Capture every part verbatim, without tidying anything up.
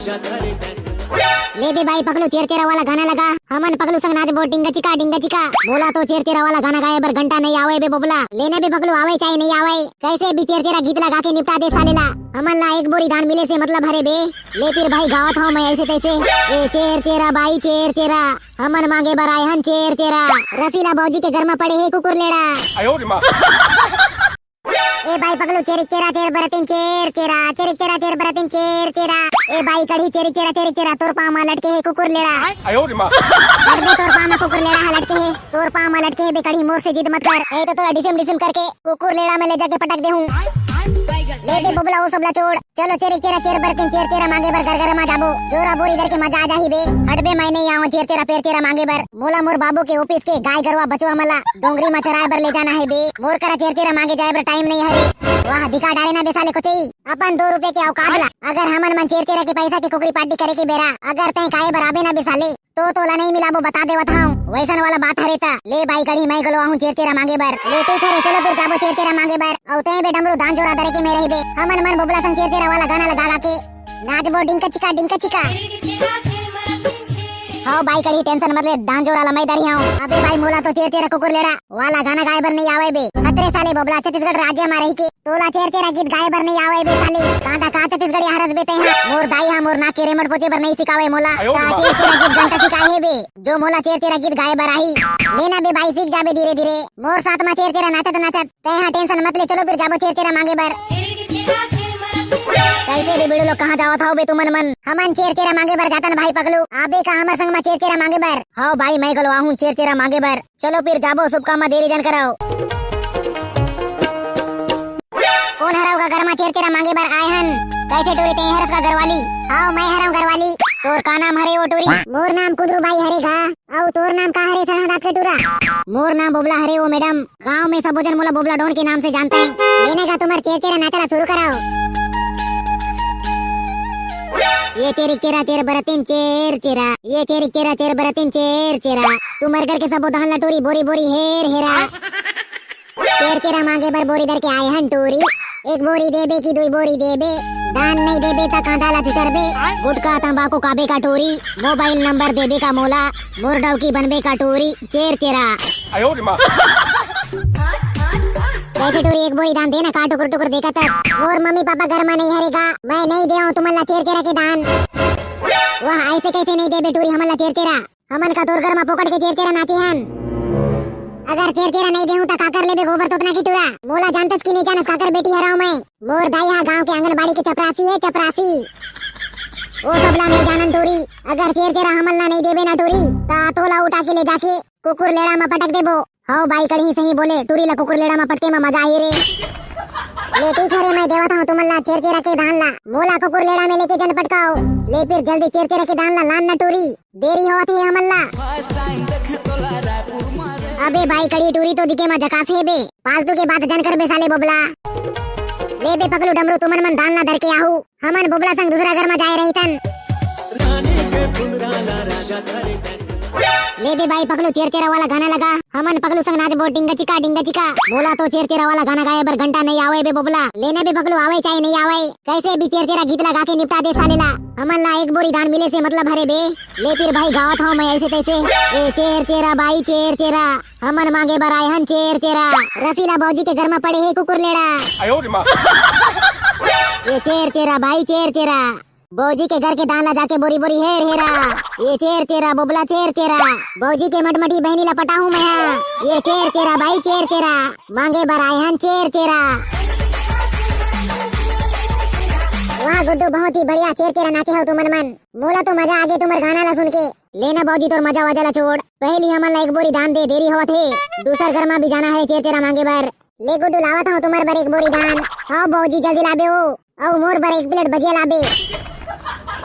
ले बे भाई पकलू, चेरचेरा वाला गाना लगा, हमन पकलू संग नाचबो डिंगा चिका डिंगा चिका। मोला तो चेरचेरा वाला गाना गाए बर घंटा नहीं आवे बे बोबला। लेना बे पकलू, आवे चाहे नहीं आवे, कैसे भी चेरचेरा गीत लगा के निपटा दे साले ला। हमन ला एक बोरी धान मिले से मतलब हरे बे। ले फिर भाई गावत हूँ मैं ऐसे तैसे। ए चेरचेरा भाई चेरचेरा, हमन मांगे बर आए हन चेरचेरा। रसीला बाबूजी के घर में पड़े है कुकुर लेड़ा। ए भाई पकलू, चेरिक चेरा चेर बरतिन चेरचेरा, चेरिक चेरा चेर बरतिन चेरचेरा। ए भाई कढ़ी, चेरिक चेरा चेरिक चेरा, तोर पाँव मा लटके हे कुकुर लेड़ा। हट बे, तोर पाँव मा कुकुर लेड़ा हा लटके हे, तोर पाँव मा लटके हे बे कढ़ी, मोर से जिद मत कर। ए तो तोला डिसिम डिसिम करके कुकुर लेड़ा में ले जाके पटक दे हूँ। ले बे बोबला, ओ सबला छोड़, चलो चेरिक चेरा चेर बरतिन चेरचेरा मांगे बर घर घर मा जाबो। जोरा बोरी धर के मजा आ जाही बे। हट बे, मैं नहीं आऊँ चेरचेरा पेरचेरा मांगे बर। मोला मोर बाबू के ऑफिस के गाय गरवा बचवा मला डोंगरी मा चराए बर ले जाना है बे। मोर करा चेरचेरा मांगे जाए बर टाइम नहीं हरे। वाह, दिखा डारे ना बे साले कोचई अपन दो रुपए के औकात ला। अगर हमन मन चेरचेरा के पैसा के कुकरी पार्टी करे के बेरा अगर तैं काए बर आबे ना बे साले, तो तोला नहीं मिलाबो, बता देवत हूँ। वैसन वाला बात हरे त। ले भाई कढ़ी, मैं घलो आहूँ चेरचेरा मांगे बर। ले ठीक हरे, चलो फिर जाबो चेरचेरा मांगे बर। अउ तैं बे डमरू, दान जोरा दरे के में रहिबे। हमन मन बोबला संग चेरचेरा वाला गाना लगा गा के नाचबो डिंका चिका डिंका चिका। हाँ भाई कढ़ी, टेंशन मत ले, दान जोरा ला मैं दरी हूँ। अबे भाई मोला तो चेरचेरा कुकुर लेड़ा वाला गाना गाए बर नहीं आवे बे। खतरे साले बोबला, छत्तीसगढ़ राज्य मा रही के तोला चेरचेरा गीत गाए बर नहीं आवे बे साले। कांदा का छत्तीसगढ़िया हरस बे तैं हा। मोर दाई हा मोर नाक के रेमट पोचे बर नहीं सिखावे मोला। का चेरचेरा गीत घंटा सिखाए हे बे, जो मोला चेरचेरा गीत गाए बर आही। लेना बे भाई, सीख जाबे धीरे धीरे। मोर साथ मा चेरचेरा नाचत नाचत। तैं हा टेंशन मत ले, चलो फिर जाबो चेरचेरा मांगे बर। कैसे बे बीड़ू लोग, कहाँ जावत हव बे तुमन मन? हमन चेरचेरा मांगे बर जातन भाई पकलू। आबे का हमर संग मा चेरचेरा मांगे बर? हव भाई, मैं घलो आहूँ चेरचेरा मांगे बर। चलो फिर जाबो, शुभ काम मा देरी जन करव। कोन हरव का घर मा चेरचेरा मांगे बर आए हन? कैसे टूरी, तैं हरस का घरवाली? हव, मैं हरव घरवाली। तोर का नाम हरे ओ टूरी? मोर नाम कुदरू बाई हरे गा। अउ तोर नाम का हरे सड़हा दांत के टूरा? मोर नाम बोबला हरे ओ मैडम। गांव में सबो जन मोला बोबला डॉन के नाम से जानता है। लेने का तुम्हार चेरचेरा नाचला शुरू कराओ। ये चेरिक चेरा चेर बरतिन चेरचेरा, ये चेरिक चेरा चेर बरतिन चेरचेरा। तुम्हार घर के सबो धान ला टूरी बोरी बोरी हेर हेरा। चेरचेरा मांगे बर बोरी धर के आए हन टूरी। एक बोरी देबे कि दुई बोरी देबे, दान नहीं देबे त कांदा ला चुचरबे। गुटखा तंबाकू खाबे का टूरी, मोबाइल नंबर देबे का मोला, मोर डौकी बनबे का टूरी, चेरचेरा। कैसे टूरी, एक बोरी दान देना का टुकुर टुकुर देखत हस? मोर मम्मी पापा घर मा नहीं हरे गा, मैं नहीं देव तुमन ला चेरचेरा के दान। वाह, ऐसे कैसे नहीं देबे टूरी हमन ला चेरचेरा? हमन का तोर घर मा फोकट के चेरचेरा नाचे हन। अगर चेरचेरा नहीं देहूं त काकर लेबे गोबर तोतना की टूरा? मोला जानतस कि नहीं जानस काकर बेटी हरव मैं? मोर दाई हा गांव के आंगनबाड़ी के चपरासी है, चपरासी। ओ सबला नहीं जानन टूरी, अगर चेरचेरा हमन ला नहीं देबे ना टूरी, त तोला उठा के ले जाके कुकुर लेड़ा मा पटक देबो। हव बाई कड़ही सही बोले, टूरी ला कुकुर लेड़ा मा पटके मा मजा आही रे। ले ठीक हरे, मैं देवत हूँ तुमन ला चेरचेरा के दान ला, मोला कुकुर लेड़ा में लेके जन पटकाओ। ले फिर जल्दी चेरचेरा के दान ला लान ना टूरी, देरी होत हे हमन ला। अबे बाई कड़ी टूरी तो दिखे मा जकास हे बे, फालतू के बात जन कर बे साले बोबला। ले बे पकलू डमरू तुमन मन दान ला धर के आहू, हमन बोबला संग दूसरा घर मा जाए रहितन। ले बे बाई पकलू चेरचेरा वाला गाना लगा, हमन पकलू संग नाचबो डिंगा चिका डिंगा चिका। मोला तो चेरचेरा वाला गाना गाए बर घंटा नहीं आवे बे बोबला। लेना बे पकलू आवे चाहे नहीं आवे, कैसे भी चेरचेरा गीत ला गा के निपटा दे साले ला। हमन ला एक बोरी धान मिले से मतलब हरे बे। ले फिर भाई गावत हूँ मैं ऐसे तैसे। ए चेरचेरा बाई चेरचेरा, हमन मांगे बर आए हन चेरचेरा। रसीला बाबूजी के घर मा पड़े हे कुकुर लेड़ा। ए चेरचेरा बाई चेरचेरा, बाबूजी के घर के दान ला जाके बोरी बोरी हेर हेरा। ए चेरचेरा बोबला चेरचेरा, बाबूजी के मटमटी बहनी ला पटाहूँ मैं हा। ए चेरचेरा बाई चेरचेरा, मांगे बर आए हन चेरचेरा। वाह गुड्डू, बहुत ही बढ़िया चेरचेरा नाचे हो तुमन मन। मोला तो मजा आगे तुम्हर गाना ला सुन के। लेना बाबूजी तोर मजा वजा ला छोड़, पहली हमन ला एक बोरी दान दे, देरी होत हे। दूसर घर मा भी जाना है चेरचेरा मांगे बर। ले गुड्डू लावत हूँ तुम्हर बर एक बोरी दान। हाँ बाबूजी जल्दी लाबे हो, अउ मोर बर एक प्लेट भजिया लाबे।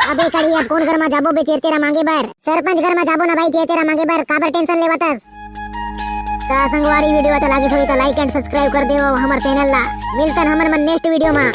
अबे कड़ी अब कोन घर मा जाबो बे चेरचेरा मांगे बर? सरपंच घर मा जाबो ना भाई चेरचेरा मांगे बर, काबर टेंशन लेवत हस? त संगवारी वीडियो अच्छा लागे होही त like and subscribe कर देव हमर चैनल ला। मिलतन हमन मन नेक्स्ट वीडियो मा।